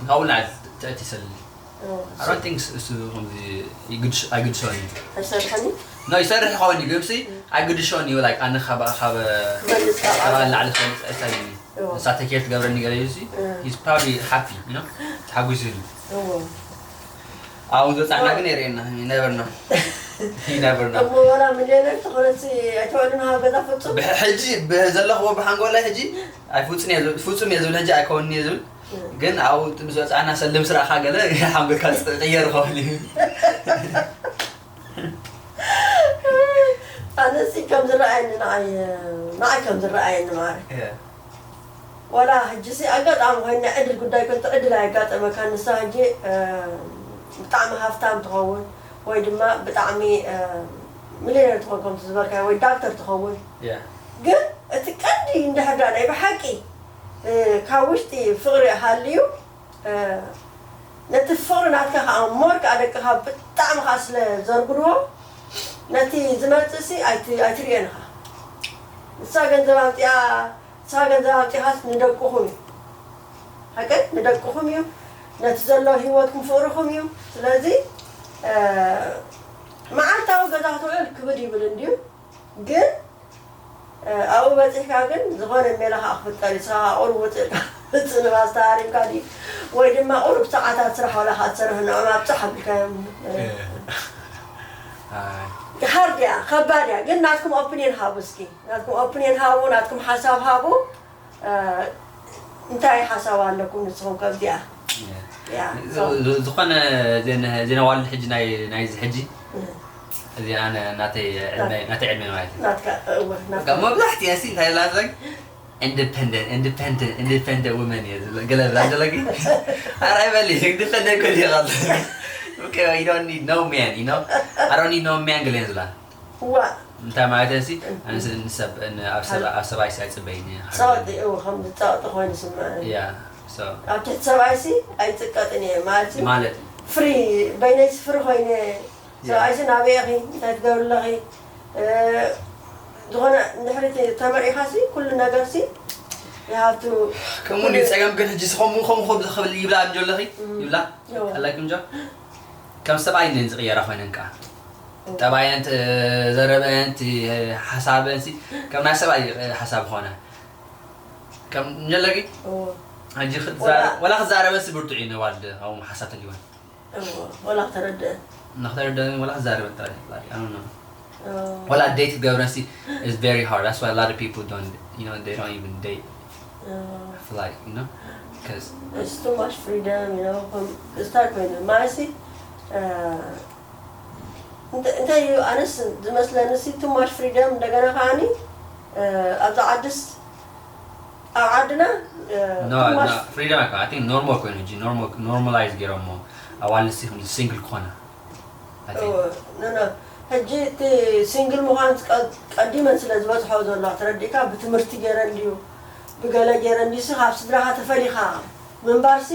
ካብኡ ንላዕሊ ትእቲ ሰልሊ። I don't think እሱ ከምዚ ይግድሽ ኣይግድሾን እዩ። ኣይሰርሐኒ? No ይሰርሕ ይኸውን እዩ ግን ሲ ኣይግድሾን እዩ like ኣነ ካብ ካብ ክበልፅ ካብ ኣነ ንላዕሊ ክፈልጥ ኣይሳይኒ። ንሳ take care ትገብረኒ ገለ እዩ ሲ he's probably happy you know ተሓጒሱ እዩ ኣብኡ ዝበፃሕና ግን የርእየና you never know you never know እሞ ወላ ሚልዮነር ተኾነሲ ኣይትውዕሉን ኣብ ገዛ ፍፁም ብሕ- ሕጂ ብ- ዘለኽዎ ብሓንጎላይ ሕጂ ኣይፍፁም እየ ዝብል- ፍፁም እየ ዝብል ሕጂ ኣይከውንን እየ ዝብል ግን ኣብኡ ምስ በፃሕና ሰልም ስራእካ ገለ ሓንጎልካ ዝቕየር ይኸውን እዩ ኣነሲ ከም ዝረኣየኒ ንዓይ ንዓይ ከም ዝረኣየኒ ማረ Yeah. ዋላ ሕጂ ሲ ኣጋጣሚ ኮይና ዕድል ጉዳይ ከንቱ ዕድል ኣየጋጠመካ ንሳ ሕጂ ብጣዕሚ ሃፍታም ትኸውን ወይ ድማ ብጣዕሚ ሚሊዮነር ትኸውን ከምቲ ዝበልካዮ ወይ ዳክተር ትኸውን Yeah. ግን እቲ ቀንዲ እንድሕር ዳ ናይ ብሓቂ ካብ ውሽጢ ፍቕሪ ሃልዩ ነቲ ፍቕሪ ናትካ ከዓ ሞር ከዓ ደቅኻ ብጣዕሚ ከዓ ስለ ዘርጉድዎ ነቲ ዝመፅእ ሲ ኣይት- ኣይትርእዮን ኢኻ ንሳ ገንዘብ ኣምፅኣ ንሳ ገንዘብ ኣምፂኻስ ንደቅኹም እዩ ሓቀይ ንደቅኹም እዩ ነቲ ዘሎ ህይወትኩም ፍቕርኹም እዩ ስለዚ መዓልታዊ ገዛ ክትውዕል ክብድ ይብል እንድዩ ግን ኣብኡ በፂሕካ ግን ዝኾነ ሜላ ከዓ ክፍጠር እዩ ስኻ ቁሩብ ውፅእ ኢልካ ምጽንባስ ተሃሪምካ ድዩ? ወይ ድማ ቁሩብ ሰዓታት ስራሕ ዋላ ከኣ ትሰርሕ ንዕኦም ኣብጽሕ ኣቢልካዮም። ሃርድ እያ፣ ከባድ እያ። ግን ናትኩም ኦፒንየን ሃቡ እስኪ። ናትኩም ኦፒንየን ሃቡ፣ ናትኩም ሓሳብ ሃቡ። እንታይ ሓሳብ ኣለኩም ንስኹም ከብዚኣ? ዝኾነ ዜና ዋልድ ሕጂ ናይ ናይዚ ሕጂ እዚኣ ናተይ ዕድመ ማለት እዩ። መብዛሕትኡ ሲ እንታይ ላትለግ ኢንዲፐንደንት ኢንዲፐንደንት ኢንዲፐንደንት ውመን እየ ዝብለ ገለ ብላ ዘለጊ ኣራይ በሊ ኢንዲፐንደንት ገሊ ይቐል okay you don't need no man you know I don't need no man ገለ ዝብላ እዋ እንታይ ማለት ሲ ኣነስ ንሰብ ኣብ ሰብኣይ ሲ ኣይፅበይን እየ ፃወጢ እው ከም ዝፃወጢ ኮይኑ ስምዐ yeah so ኣብ ትሕቲ ሰብኣይ ሲ ኣይፅቀጥን እየ ማለት ማለት ፍሪ በይነይ ሲ ፍሪ ኮይነ ሰብኣይሲ ናበይ ኢኺ እንታይ ትገብሪ ኣለኺ ዝኾነ እንድሕሪ ተመሪኻሲ ኩሉ ነገርሲ ይሃብቱ ከምኡ እንዲ ፀገም ግን ሕጂ ስኸሙ ከምኡ ከም ዝኽብል ይብላ እንጆ ኣለኺ ይብላ ኣለኪ እንጆ ከም ሰብኣይ ነን ዝቕየራ ኮይነን ከዓ ጠባየን ዘረበን ሓሳበን ከም ናይ ሰብኣይ ሓሳብ ኾነ ከም እንጆ ኣለኪ ሕጂ ወላ ክዛረበሲ ብርቱዕ እዩ ነዋልድ ኣው ሓሳብ ተሊወን ወላ ተረድአ ንክተረድአኒ ወላ ክዛረበን ጥራይ ይኽእል I don't know ወላ date ክትገብረን ሲ is very hard that's why a lot of people don't you know they don't even date I feel like you know because it's too much freedom you know ስታርት ኮይኑ ማለት ሲ እንታይ እዩ ኣነስ ዝመስለኒ ሲ too much freedom እንደገና ከዓኒ ኣብዛ ዓድስ ኣብ ዓድና no no freedom ኣይኮነ I think normal ኮይኑ ሕጂ normalize ገይሮሞ ኣዋልድ ሲ ሲንግል ክኾና ሕጂ እቲ ሲንግል ምዃን ቀዲመን ስለ ዝበፅሖ ዘሎ ተረዲእካ ብትምህርቲ ገይረን ድዩ ብገለ ገይረን ድዩ ካብ ስድራኻ ተፈሊኻ ምንባርሲ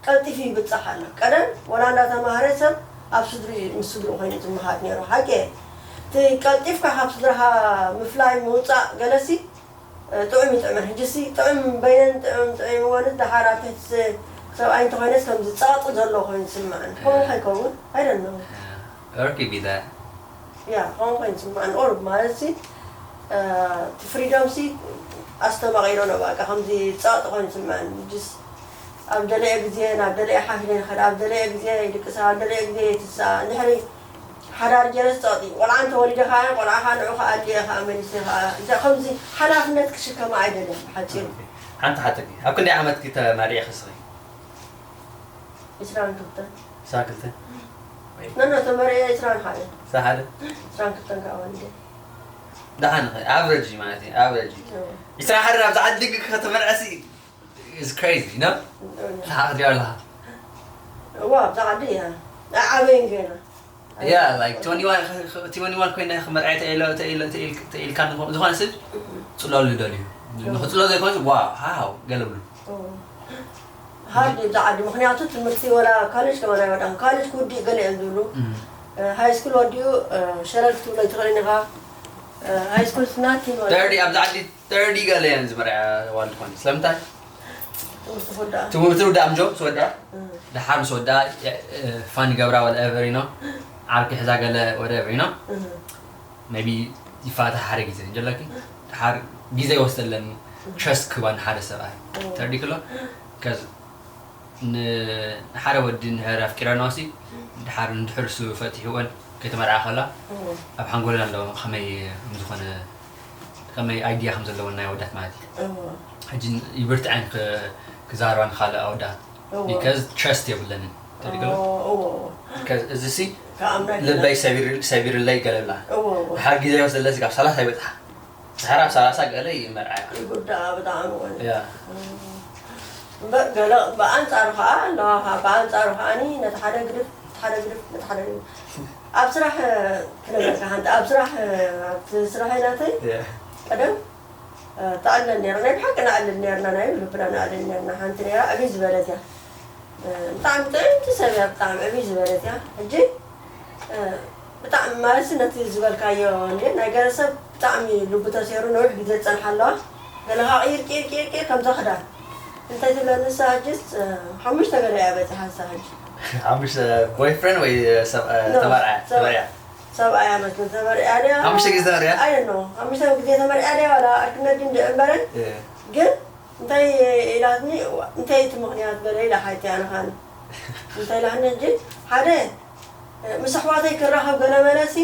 ቀልጢፉ ይብፃሕ ኣሎ ቀደም ወላ እንዳተማሃረ ሰብ ኣብ ስድሪ ምስ ስድርኡ ኮይኑ ዝመሃር ነይሩ ሓቂ እቲ ቀልጢፍካ ካብ ስድራኻ ምፍላይ ምውፃእ ገለሲ ጥዑም ይጥዕመን ሕጂ ሲ ጥዑም በይነን ጥዑም ጥዒምወንስ ደሓር ኣብ ትሕቲ ሰብኣይ እንተኾይነስ ከም ዝፀቕጢ ዘሎ ኮይኑ ዝስምዐን ከምኡ ከይከውን I don't know Or it could be that. Yeah, ከምኡ ኮይኑ ዝስምዐን or ማለት ሲ እቲ ፍሪዶም ሲ ኣስተማቒሮ ነው በቃ ከምዚ ፀቕጢ ኮይኑ ዝስምዐን just ኣብ ደለየ ግዜ ናብ ደለየ ሓፍ ኢለ ይኸድ ኣብ ደለየ ግዜ ይድቅሳ ኣብ ደለየ ግዜ ይትሳ እንድሕሪ ሓዳር ጀረስ ጸቕጢ ቆልዓ እንተወሊደ ኸዓ ቆልዓ ኸዓ ንዑ ኸዓ ኣድልየ ኸዓ መሊሰ ኸዓ እንታይ ከምዚ ሓላፍነት ክሽከማ ኣይደልን ብሓጺሩ ሓንቲ ሓተኪ ኣብ ክንደይ ዓመትኪ ተመሪዕኺ እስኺ ዕስራን ክልተን ዕስራን ክልተን ነኖ ተመሪዐ ዕስራን ሓደ ዕስራን ሓደ ዕስራን ክልተን ከዓ ወሊደ ደሓን ኢኺ ኣቨረጅ እዩ ማለት እዩ ኣቨረጅ እዩ ዕስራን ሓደ ናብዚ ዓዲ ግን ከተመርዐሲ It's crazy, you know? How do you ዋ ኣብዛ ዓዲ እያ ኣዓበይን ገና Yeah, like twenty-one, twenty-one ኮይና ክመርዓይ ተኢሎ ተኢሎ ተኢልካ ዝኾነ ሰብ ጽለሉ ደልዩ ንክጽሎ ዘይኮነ wow how ገለ ብሉ ሃርድ እዩ ብዛ ዓዲ ምክንያቱ ትምህርቲ ወላ ካሌጅ ከማን ኣይወዳን ካሌጅ ክውዲእ ገለ እዮም ዝብሉ ሃይ ስኩል ወዲኡ ሸለል ክትብሎ ይትኽእል ኢኻ ሃይ ስኩል ስናቲ ደርዲ ኣብዛ ዓዲ ደርዲ ገለ እየን ዝመርዓ ዋልድ ኮኒ ስለምንታይ ትውዳእ ምጆ ምስ ወድኣ ደሓር ምስ ወድኣ ፋን ይገብራ whatever you know ዓርኪ ሕዛ ገለ whatever you know maybe ይፋታ ሓደ ግዜ እንጀለኪ ደሓር ግዜ ይወስደለኒ trust ክባ ንሓደ ሰብኣይ ተረዲክሎ ንሓደ ወዲ እንድሕር ኣፍቂረናሲ ድሓር እንድሕር እሱ ፈቲሕወን ከይተመርዓ ከላ ኣብ ሓንጎልና ኣሎ ከመይ ዝኾነ ከመይ idea ከም ዘለወን ናይ ኣወዳት ማለት እዩ ሕጂ ይብርትዐን ክዛረባ ንካልእ ኣወዳት because trust የብለንን ተሪገለ እዚ ሲ ልበይ ሰቢርለይ ገለብላ ድሓር ግዜ ወስደለሲ ካብ ሰላሳ ይበፅሓ ድሓር ኣብ ሰላሳ ገለ ይመርዓያ ይጉዳኣ ብጣዕሚ ወለ እምበር ገለ ብኣንፃሩ ከዓ ኣለዋ ከዓ ብኣንፃሩ ከዓኒ ነቲ ሓደ ግድፍ ነቲ ሓደ ግድፍ ነቲ ሓደ ግድፍ ኣብ ስራሕ ክነግረካ ሓንቲ ኣብ ስራሕ ኣብቲ ስራሕ ናተይ ቀደም ተኣለን ነርና ናይ ብሓቂ ነኣልን ነርና ናይ ልብና ነኣልን ነርና ሓንቲ ነራ ዕብይ ዝበለት እያ ብጣዕሚ ጥዕምቲ ሰብ እያ ብጣዕሚ ዕብይ ዝበለት እያ ሕጂ ብጣዕሚ ማለት ነቲ ዝበልካዮ እንዴ ናይ ገለ ሰብ ብጣዕሚ ልቡ ተሰይሩ ነዊሕ ግዜ ዝፀንሓ ኣለዋ ገለ ከዓ ቅይር ቅይር ቅይር ቅይር ከምዛ ክዳን እንታይ ትብለኒ ንሳ ሕጅስ ሓሙሽተ ገለ እያ በፂሓ ንሳ ሕጂ ሓሙሽተ boyfriend ወይ ተመርዓያ ተመርዕያ ሰብኣያ መስሎ ተመርዕያ ድያ ሓሙሽተ ግዜ ተመርዕያ ኣይ ነው ሓሙሽተ ግዜ ተመርዕያ ድያ ዋላ ኣርክነት ድንድዕ እምበረን ግን እንታይ ኢላትኒ? እዋ፣ እንታይ እቲ ምኽንያት ገለ ኢላ ሓይቲ ኣነ ኻኒ እንታይ ኢላትኒ? ሕጂ ሓደ ምስ ኣሕዋተይ ክራኸብ ገለ መለሲ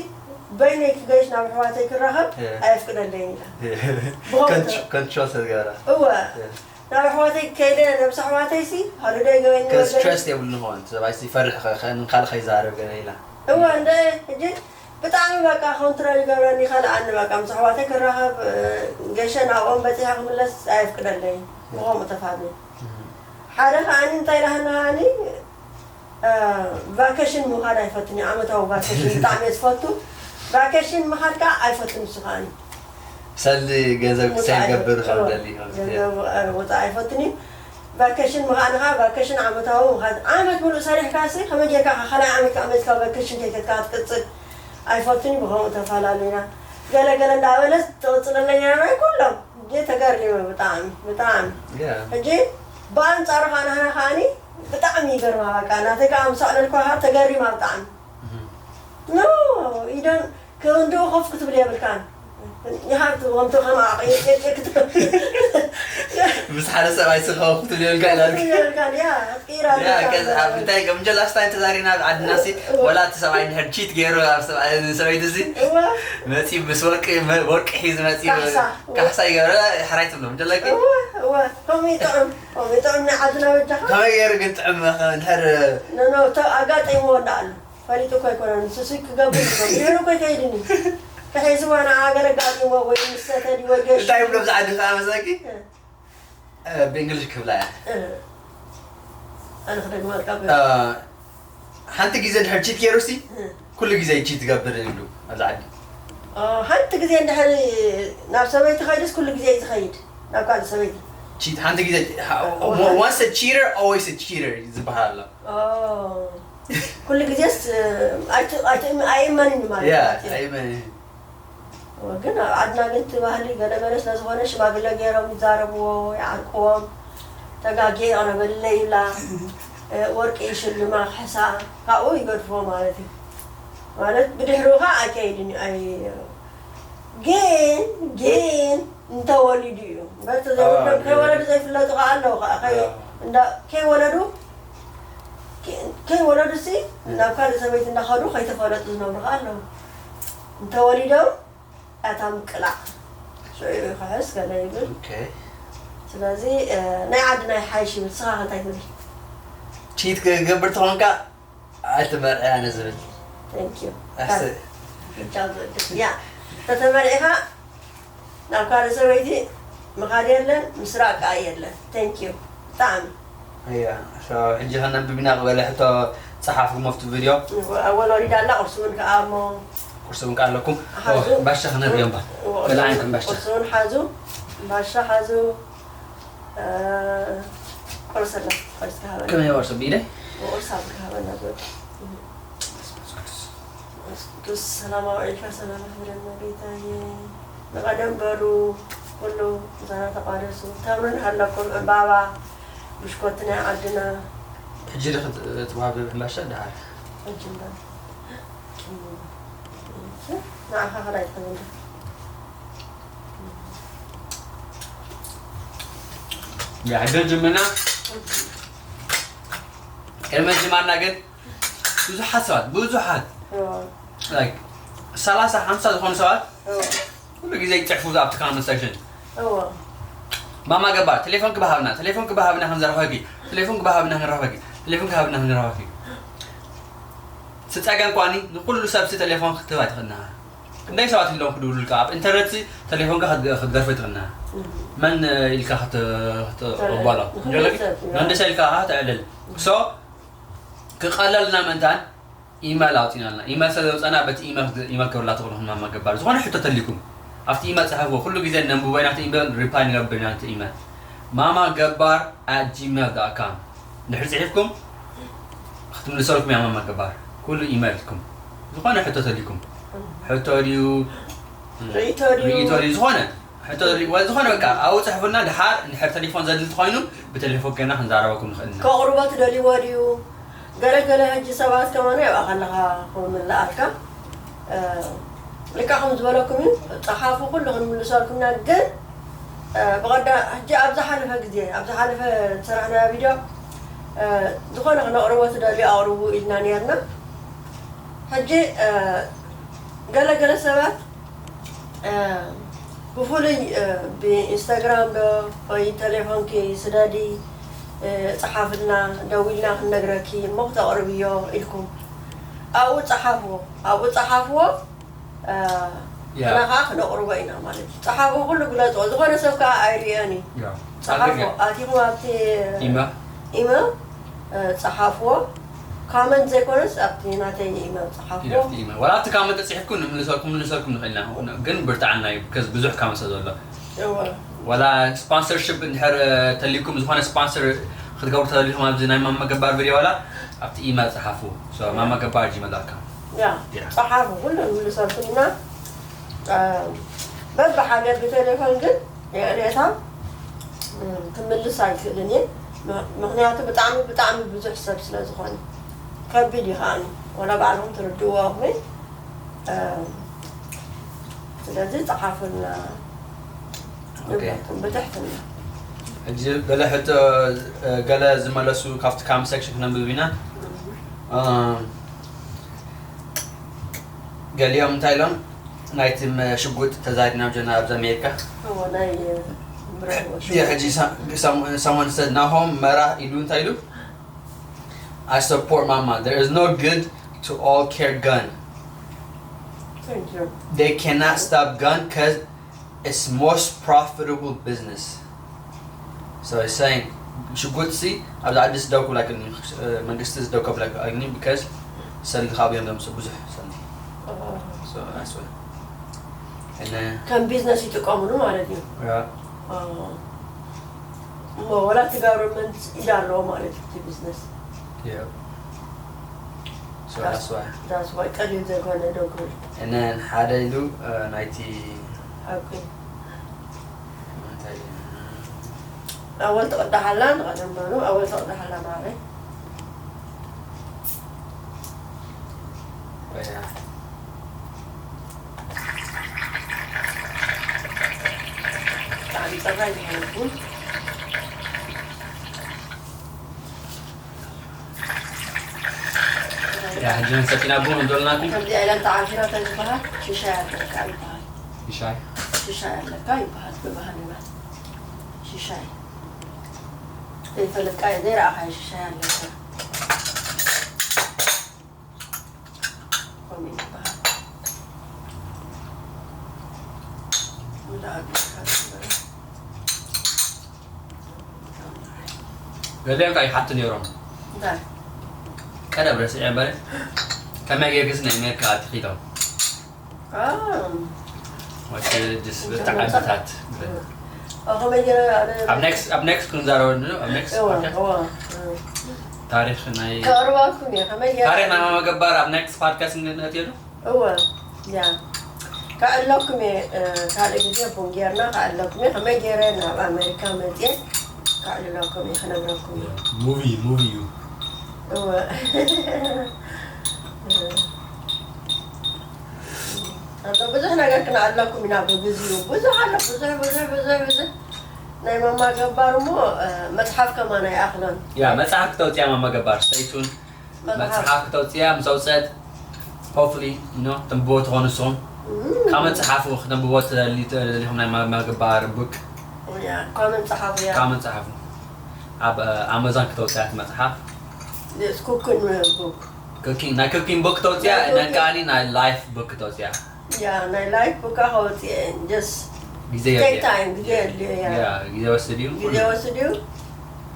በይነይ ክገይሽ ናብ ኣሕዋተይ ክራኸብ ኣየፍቅደለይን ኢላ። ብኸምኡ ከንትሮል ተገብራ። እወ፣ ናብ ኣሕዋተይ ከይደ ነብስ ኣሕዋተይ ሲ ሃሉደ ይገበኝ ከስ ትረስት የብሉ ንኸውን ሰብኣይ ሲ ይፈርሕ ንካል ከይዛረብ ገለ ኢላ። እወ እንደ ሕጂ ብጣዕሚ በቃ ኮንትሮል ይገብረኒ። ከልኣኒ በቃ ምስ ኣሕዋተይ ክራኸብ ገሸ ናብኦም በፂሐ ክምለስ ኣየፍቅደለይ። ብኸምኡ ተፋሉ ሓደ ከዓኒ እንታይ ኢላህና ከዓኒ ቫኬሽን ምኻድ ኣይፈትን እዩ። ዓመታዊ ቫኬሽን ብጣዕሚ እየ ዝፈቱ። ቫኬሽን ምኻድ ከዓ ኣይፈትን እሱ ከዓኒ ሰሊ ገንዘብ ክሰይ ገብር ከብደሊ ወፃ ኣይፈትን እዩ። ቫኬሽን ምኻድ ከዓ ቫኬሽን ዓመታዊ ምኻድ ዓመት ሙሉእ ሰሪሕካ ሲ ከመይ ጌርካ ካልኣይ ዓመት ከዓ መፅካ ቫኬሽን ከይከድካ ክትቅፅል ኣይፈትን እዩ። ብኸምኡ ተፈላለዩና ገለ ገለ እንዳበለስ ትቕፅለለይ ነራ ኩሎም ጌ ተገሪመ ብጣዕሚ ብጣዕሚ ሕጂ ብኣንፃሩ ከዓ ናህና ከዓኒ ብጣዕሚ ይገርማ በቃ ናተይ ከዓ ምስ ኣዕለልኳ ከዓ ተገሪማ ብጣዕሚ ኖ ኢደን ክንድኡ ኮፍ ክትብል የብልካን ይሃብቲ ወምቶ ከማ ክትብል ምስ ሓደ ሰብኣይ ስኸው ክትብል የብልካ ኢላልክ ይብልካን ያ ቀይራ ያ ከዚ ኣብ እንታይ ከም ጀላስታ ተዛሪና ኣብ ዓድና ሲ ወላ እቲ ሰብኣይ እንድሕር ቺት ገይሩ ኣብ ሰብኣይ ሰበይቲ ሲ እዋ መፂ ምስ ወርቂ ወርቂ ሒዝ መፂ ካሕሳ። ካሕሳ ይገብረ ሕራይ ትብሎ ምጀለኪ እዋ እዋ ከምኡ ይጥዕም ከምኡ ይጥዕም ናይ ዓድና በጃኻ ከመይ ገይሩ ግን ጥዕም እንድሕር ኖኖ ኣጋጢምዎ እንዳ ኣሎ ፈሊጡ እኮ ኣይኮነን ንሱ ሲ ክገብር ይብሎ ድሕሪ እኮ ይከይድኒ ተሒዝዋ ንዓ ገለ ኣጋጢምዎ ወይ ምስ ሰተዲ ወይ ገሽ እንታይ ይብሎ ብዛዕባ ድኻ መሳኪ ብእንግሊሽ ክብላ እያ ኣነ ክደግመልካ ሓንቲ ግዜ እንድሕር ቺት ገይሩ ሲ ኩሉ ግዜ ቺት ትገብር ይብሉ ኣብዚ ዓዲ ሓንቲ ግዜ እንድሕር ናብ ሰበይቲ ኸይድስ ኩሉ ግዜ እዩ ዝኸይድ ናብ ካልእ ሰበይቲ ቺት ሓንቲ ግዜ once a cheater always a cheater ዝበሃል ኣሎ ኩሉ ግዜስ ኣይእመንን ማለት ግን ኣብ ዓድና ግን እቲ ባህሊ ገለ መለ ስለዝኾነ ሽማግለ ገይሮም ይዛረብዎ ይዓርቅዎም ተጋጌ ይቕረበለይ ይብላ ወርቂ ይሽልማ ክሕሳ ካብኡ ይገድፍዎ ማለት እዩ ማለት ብድሕሪኡ ከዓ ኣይከይድን እዩ ግን ግን እንተወሊዱ እዩ እምበር ተዘይወልዶም ከይወለዱ ዘይፍለጡ ከዓ ኣለዉ ከዓ ከይወለዱ ከይወለዱ ሲ ናብ ካልእ ሰበይቲ እንዳኸዱ ከይተፈለጡ ዝነብሩ ከዓ ኣለዉ እንተወሊዶም ኣታ ምቅላዕ ሽዑ ይኽሕስ ገለ ይብል ስለዚ ናይ ዓድና ይሓይሽ ይብል ስኻ እንታይ ትብል ቺት ክገብር ተኾንካ ኣይትመርዐ ኣነ ዝብል ያ ተተመርዒኻ ናብ ካልእ ሰበይቲ ምኻድ የለን ምስራቅ ከዓ የለን ቴንኪዩ ብጣዕሚ ሕጂ ከነንብብ ኢና ቅበለ ሕቶ ፀሓፍኩም ኣብቲ ቪድዮ ኣወል ወሊዳ ኣላ ቁርሲ እውን ከዓ እሞ ቁርሲ እውን ከዓ ኣለኩም ባሻ ክነርእዮ እምበር በላዓይንኩም ባሻ ቁርሲ እውን ሓዙ ባሻ ሓዙ ቁርሲ ኣላ ቁርሲ ክሃበና ከመይ ወርሶ ብኢደይ ቁርሲ ኣብ ክሃበና ዝወደ ቅዱስ ሰላም ኣውዒልካ ሰላም ኣኽብረና ጌታዬ። ንቐደም በሉ ኩሉ ምሳና ተቋደሱ። ተምሪ እንሃለኩም ዕምባባ ብሽኮቲ ናይ ዓድና። ሕጂ ዲኺ ትወሃቢ ሕምባሻ ደሓር? ሕጂ እምበር ንዓኻ ከዳ ኣይትኸውን ዶ? ሕጂ ጅምና ቅድሚ ጅማና ግን ብዙሓት ሰባት ብዙሓት like ሰላሳ ሓምሳ ዝኾኑ ሰባት ኩሉ ግዜ ይፅሕፉ ኣብቲ comment section ማማ ገባር ቴሌፎን ክበሃብና ቴሌፎን ክበሃብና ክንዘረኸኪ ቴሌፎን ክበሃብና ክንረኸኪ ቴሌፎን ክበሃብና ክንረኸኪ ስፀገም ኳኒ ንኩሉ ሰብሲ ቴሌፎን ክትህባ ትኽእልና ክንደይ ሰባት ኣለዎም ክድውሉልካ ኣብ ኢንተርነት ቴሌፎንካ ክትገርፈ ትኽእልና መን ኢልካ ክትቕበሎ መንደሰ ኢልካ ትዕልል so ክቐለልና ምእንታን ኢመል ኣውፂናልና ኢመል ስለ ዘውፀና በቲ ኢመል ኢመል ክብላ ትኽእሉ ክንማማ ገባር ዝኾነ ሕቶ ተሊኩም ኣብቲ ኢመል ፀሓፍዎ ኩሉ ግዜ ነንብቦ ኢና እቲ ኢመል ሪፕላይ ንገብር ኢና እቲ ኢመል ማማ ገባር at gmail dot com ድሕሪ ፅሒፍኩም ክትምልሰልኩም እያ ማማ ገባር ኩሉ ኢመልኩም ዝኾነ ሕቶ ተሊኩም ሕቶ ድዩ ርእቶ ድዩ ዝኾነ ሕቶ ዝሪእዋ ዝኾነ በቃ ኣብኡ ፅሕፉልና ድሓር እንድሕር ቴሌፎን ዘድሊ ተኮይኑ ብቴሌፎን ገና ክንዛረበኩም ንኽእል ኢና ከቕርቦ ትደልይዎ ድዩ ገለገለ ሕጂ ሰባት ከማን ኣብኣ ከለኻ ክምልኣልካ ልካ ከም ዝበለኩም እዩ ፀሓፉ ኩሉ ክንምልሰልኩም ኢና ግን ብቐዳ ሕጂ ኣብ ዝሓለፈ ግዜ ኣብ ዝሓለፈ ዝሰራሕናዮ ቪድዮ ዝኾነ ክነቕርቦ ትደልዩ ኣቕርቡ ኢልና ነርና። ሕጂ ገለገለ ሰባት ብፍሉይ ብኢንስታግራም ዶ ወይ ተሌፎንኪ ስደዲ፣ ጸሓፍልና፣ ደዊልና ክንነግረኪ እሞ ክተቕርብዮ ኢልኩም ኣብኡ ጸሓፍዎ ኣብኡ ጸሓፍዎ። ንሕና ከዓ ክነቕርቦ ኢና ማለት እዩ። ጸሓፉ ኩሉ ግለፅዎ። ዝኾነ ሰብ ከዓ ኣይርእዮን እዩ። ጸሓፉ ኣቲኹም ኣብቲ ኢመ ኢመ ጸሓፍዎ። ካመንት ዘይኮነስ ኣብቲ ናተይ ኢመ ጸሓፍዎ። ኢመ ወላ ኣብቲ ካመንት ተፅሒፍኩም ንምልሰልኩም ምልሰልኩም ንኽእል ኢና፣ ግን ብርትዓና እዩ ከዚ ብዙሕ ካመንት ስለ ዘሎ። ወላ ስፖንሰርሽፕ እንድሕር ተልዩኩም ዝኾነ ስፖንሰር ክትገብሩ ተደሊኹም ኣብዚ ናይ ማማ ገባር ቪድዮ ዋላ ኣብቲ ኢመ ጸሓፉ። ማማ ገባር ጂመል ዳት ኮም። ያ ጸሓፉ፣ ኩሉ ንምልሰልኩም ኢና። በብሓደ ብቴሌፎን ግን ሬታ ክምልስ ኣይክእልን እየ። ምክንያቱ ብጣዕሚ ብጣዕሚ ብዙሕ ሰብ ስለ ዝኾነ ከቢድ እዩ ከዓኒ። ወላ ባዕልኹም ትርድእዎ ኣኹም። ስለዚ ጸሓፉልና። ብትሕትና። ሕጂ ገለ ሕቶ ገለ ዝመለሱ ካብቲ ካም ሴክሽን ክነንብብ ኢና። ገሊኦም እንታይ ኢሎም ናይቲ ሽጉጥ ተዛዲና ጀና ኣብዚ ኣሜሪካ። ሕጂ ሰሞን ሰድ ናሆም መራ ኢሉ እንታይ ኢሉ? I support ማማ. There is no good to all care gun. They cannot stop gun because it's most profitable business. So he's saying ሽጉጥ ሲ ኣብዚ ዓዲ ስደው ክብላ ግኒ መንግስቲ ስደው ከብላ ግኒ because ሰልዲ ካብ እዮም ዘምፅኡ ብዙሕ ሰልዲ። So that's why. And then ከም ቢዝነስ ይጥቀሙሉ ማለት እዩ። Yeah. እሞ ወላ እቲ ጋቨርንመንት ኢድ ኣለዎ ማለት እዩ እቲ ቢዝነስ። Yeah. So that's why. That's why ቀሊል ዘይኮነ ዶክተር። And then ሓደ ኢሉ ናይቲ ሓቂ እንታይ ኣወል ትቕዳሓላ ንቐደም በሉ ኣወል ትቕዳሓላ ማዕበይ። ብጣዕሚ ጸባይ ዝኮነ ቡን። ያ ሕጂ ሰቲና ቡን እንደልናኩም። ከምዚኣ ኢለን ተዓፊራ ተዝበሃል ሽሻይ ኣለካ ይበሃል። ሽሻይ? ሽሻይ ኣለካ ይበሃል ብባህልና። ሽሻይ ዘይፈለጥካ ዘይረኣኻዮ ሽሻይ ኣለካ። ገሊኦም ከኣ ይሓቱ ነይሮም። ቀደም ረሲዐ እምበር ከመይ ጌርክስ ናይ ኣሜሪካ ኣትኺ ኢሎም። ወዲ ጅስ ብጣዕሚ ዓድታት ኣብ ኔክስት ኣብ ኔክስት ክንዛረበሉ ኣብ ኔክስት ታሪክ ናይ ከቕርበልኩም እየ ከመይ ገይረ ታሪክ ናይ ማማ ገባር ኣብ ኔክስት ፓድካስት ንእትየሉ። እወ ያ ከዕለኩም እየ። ካልእ ግዜ ቡን ጌርና ከዕለኩም እየ ከመይ ገይረ ናብ ኣሜሪካ መፅየ ከዕልለኩም እየ ክነግረኩም እየ። ሙቪ ሙቪ እዩ። እወ ኣሎ ብዙሕ ነገር ክነዕልለኩም ኢና ብግዚኡ ብዙሕ ኣሎ ብዙሕ ብዙሕ ብዙሕ ብዙሕ ናይ ማማ ገባር እሞ መፅሓፍ ከማን ኣይኣኽሎን። ያ መፅሓፍ ክተውፅያ ማማ ገባር stay tuned። መፅሓፍ ክተውፅያ ምስ ኣውፀት hopefully you know ተንብቦ ትኾኑ ንስኹም። ካብ መፅሓፉ ክተንብቦ ትደሊ ትደሊኹም ናይ ማማ ገባር ቡክ ካብ መፅሓፉ እያ ካብ መፅሓፉ ኣብ ኣማዞን ክተውፅያ እቲ መፅሓፍ። ኩክን ቡክ ናይ ኩኪንግ ቡክ ክተውፅያ ናይ ነን ከኣኒ ናይ ላይፍ ቡክ ክተውፅያ። ያ ናይ ላይፍ ቡካ ከወፅየ just ግዜ take time ግዜ የድልዮ ያ ግዜ ወስድ እዩ ግዜ ወስድ እዩ።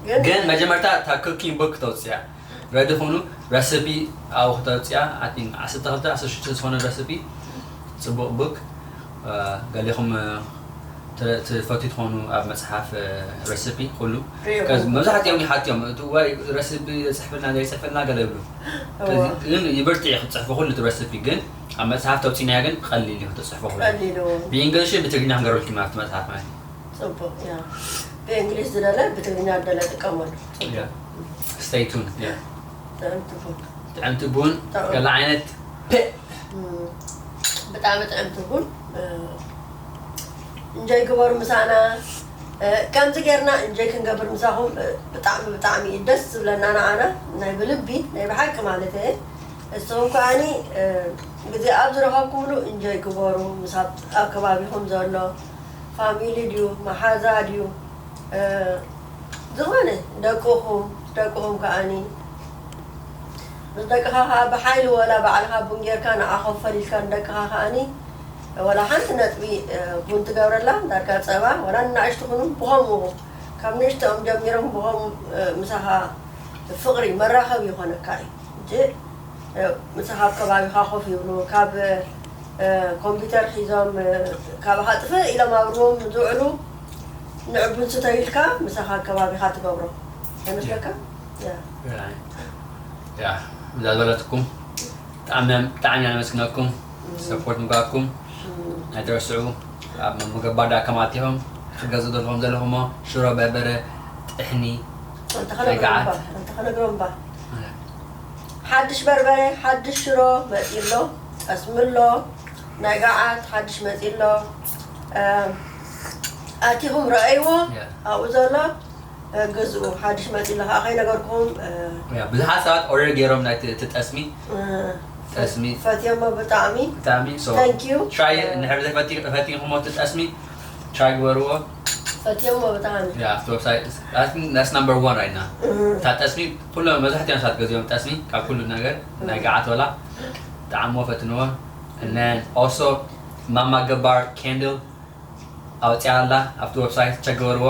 ግን ግን መጀመርታ እታ ኩኪንግ ቡክ ክተውፅያ ረዲ ኹኑ። ረሲፒ ኣብኡ ክተውፅያ ኣቲን ዓሰርተ ክልተ ዓሰርተ ሽዱሽተ ዝኾነ ረሲፒ ፅቡቕ ቡክ። ገሊኹም ትፈትዩ ትኾኑ ኣብ መፅሓፍ ረሲፒ ኩሉ መብዛሕትኦም ይሓትዮም እቲ ወይ ረሲፒ ዘፅሕፍልና ዘይፅሕፍልና ገለ ይብሉ። ግን ይብርትዕ ክትፅሕፉ ኩሉ እቲ ረሲፒ ግን ኣብ መፅሓፍ ተውፂናዮ ግን ቀሊል እዩ ክትፅሕፉ ኩሉ። ብእንግሊሽን ብትግርኛ ክንገርበልኩም ኣብቲ መፅሓፍ ማለት እዩ። ፅቡቅ ያ ብእንግሊሽ ዝደለ ብትግርኛ ደለ ጥቀመሉ። Stay tuned። ጥዕምቲ ቡን ጥዕምቲ ቡን ገለ ዓይነት ፕእ ብጣዕሚ ጥዕምቲ ቡን። እንጆይ ግበሩ ምሳና። ከምዚ ጌርና እንጆይ ክንገብር ምሳኹም ብጣዕሚ ብጣዕሚ እዩ ደስ ዝብለና ንዓና ናይ ብልቢ ናይ ብሓቂ ማለት እየ። እሶም ከዓኒ ግዜ ኣብ ዝረኸብኩምሉ እንጆይ ግበሩ። ምስ ኣብ ከባቢኹም ዘሎ ፋሚሊ ድዩ መሓዛ ድዩ ዝኾነ ደቅኹም ደቅኹም ከዓኒ ምስ ደቅኻ ከዓ ብሓይሊ ወላ ባዕልኻ ቡን ጌርካ ንዓ ኮፈል ኢልካ ንደቅኻ ከዓኒ ወላ ሓንቲ ነጥቢ ቡን ትገብረላ ዳርጋ ጸባ ወላ ንናእሽቱ ኩኑ ብኸምኡ ካብ ንእሽተኦም ጀሚሮም ብኸምኡ ምሳኻ ፍቕሪ መራኸቢ ይኾነካ እዩ እንጂ ምሳኻ ኣብ ከባቢኻ ኮፍ ይብሉ ካብ ኮምፒተር ሒዞም ካባኻ ጥፍእ ኢሎም ኣብ ሩም ዝውዕሉ ንዕቡን ስተዩ ኢልካ ምሳኻ ከባቢኻ ትገብሮ ኣይመስለካ? ያ እዛ ዝበለትኩም ብጣዕሚ ብጣዕሚ እያ ነመስግነኩም። ሰፖርት ምግባርኩም ኣይትረስዑ። ኣብ መገባዳ ከማት ኢኹም ክትገዝኡ ዘለኹም ዘለኹሞ ሽሮ በርበረ ጥሕኒ ተኸነግሮምባ ሓድሽ በርበረ ሓድሽ ሽሮ መፂ ኣሎ። ጠስሚ ኣሎ። ናይ ገዓት ሓድሽ መፂ ኣሎ። ኣቲኹም ረኣይዎ ኣብኡ ዘሎ ግዝኡ ሓድሽ መፂ ኣሎ ከዓ ከይነገርኩም ብዙሓት ሰባት ኦርደር ገይሮም ናይ እቲ ጠስሚ ጠስሚ ፈትዮሞ ብጣዕሚ ብጣዕሚ Thank you። ትራይ እንድሕር ዘይፈቲንኩሞ እቲ ጠስሚ ትራይ ግበርዎ። ፈትዮሞ ብጣዕሚ Yeah, after website, I think that's number one right now. እታ ጠስሚ ኩሉ መብዛሕትኦም ሰባት ገዚኦም ጠስሚ ካብ ኩሉ ነገር ናይ ገዓት ወላ ጣዕሞ ፈትንዎ። And then also ማማ ገባር ካንድል ኣውፅያ ኣላ ኣብቲ ዌብሳይት ቸገበርዎ።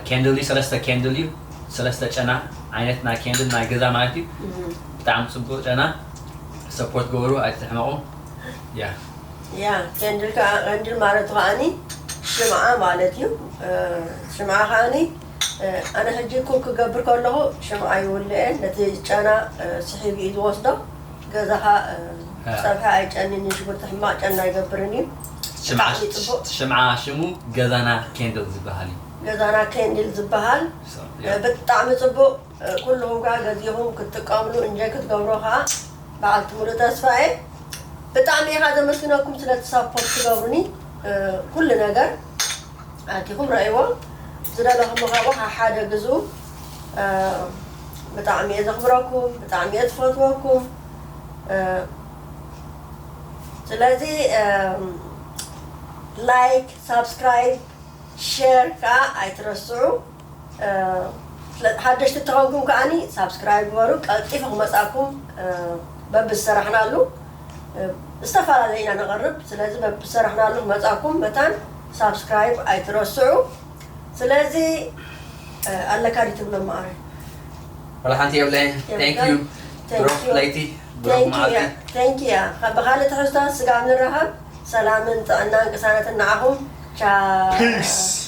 ካንድል እዩ ሰለስተ ካንድል እዩ ሰለስተ ጨና ዓይነት ናይ ካንድል ናይ ገዛ ማለት እዩ። ብጣዕሚ ፅቡቅ ጨና ሰፖርት ገበሩ ኣይትሕመቁ። ያ ያ ካንድል ከዓ ካንድል ማለቱ ከዓኒ ሽምዓ ማለት እዩ። ሽምዓ ከዓኒ ኣነ ሕጂ ኩክ ክገብር ከለኹ ሽምዓ ይውልኤ ነቲ ጨና ስሒቡ እዩ ዝወስዶ። ገዛኻ ፀብሒ ኣይጨንን እዩ ሽጉርቲ ሕማቅ ጨና ኣይገብርን እዩ። ሽምዓ ሽሙ ገዛና ኬንድል ዝበሃል እዩ። ገዛና ኬንድል ዝበሃል ብጣዕሚ ፅቡቅ። ኩልኹም ከዓ ገዚኹም ክትጥቀምሉ እንጀ ክትገብሮ ከዓ በዓልቲ ሙሉእ ተስፋ እየ። ብጣዕሚ ኢኻ ዘመስግነኩም ስለቲ ሳፖርት ትገብሩኒ ኩሉ ነገር ኣቲኹም ረእይዎ ዝደለኹም ካብኡ ሓደ ግዝኡ። ብጣዕሚ እየ ዘኽብረኩም፣ ብጣዕሚ እየ ዝፈትወኩም። ስለዚ ላይክ፣ ሳብስክራይብ፣ ሼር ከዓ ኣይትረስዑ። ሓደሽቲ ተኸንኩም ከዓኒ ሳብስክራይብ ግበሩ። ቀልጢፉ ክመፃኩም በብዝሰራሕናሉ ዝተፈላለየ ኢና ነቐርብ። ስለዚ በብዝሰራሕናሉ ክመፃኩም መታን ሳብስክራይብ ኣይትረስዑ። ስለዚ ኣለካ ዲ ትብሎ ማዕረ ወላ ሓንቲ የብለይ። Thank you ብሩኽ ለይቲ ብሩኽ መዓልቲ። Thank you ያ ብኻልእ ትሕዝቶ ስጋብ ንራኸብ ሰላምን ጥዕናን ቅሳነትን ንዓኹም። ቻው።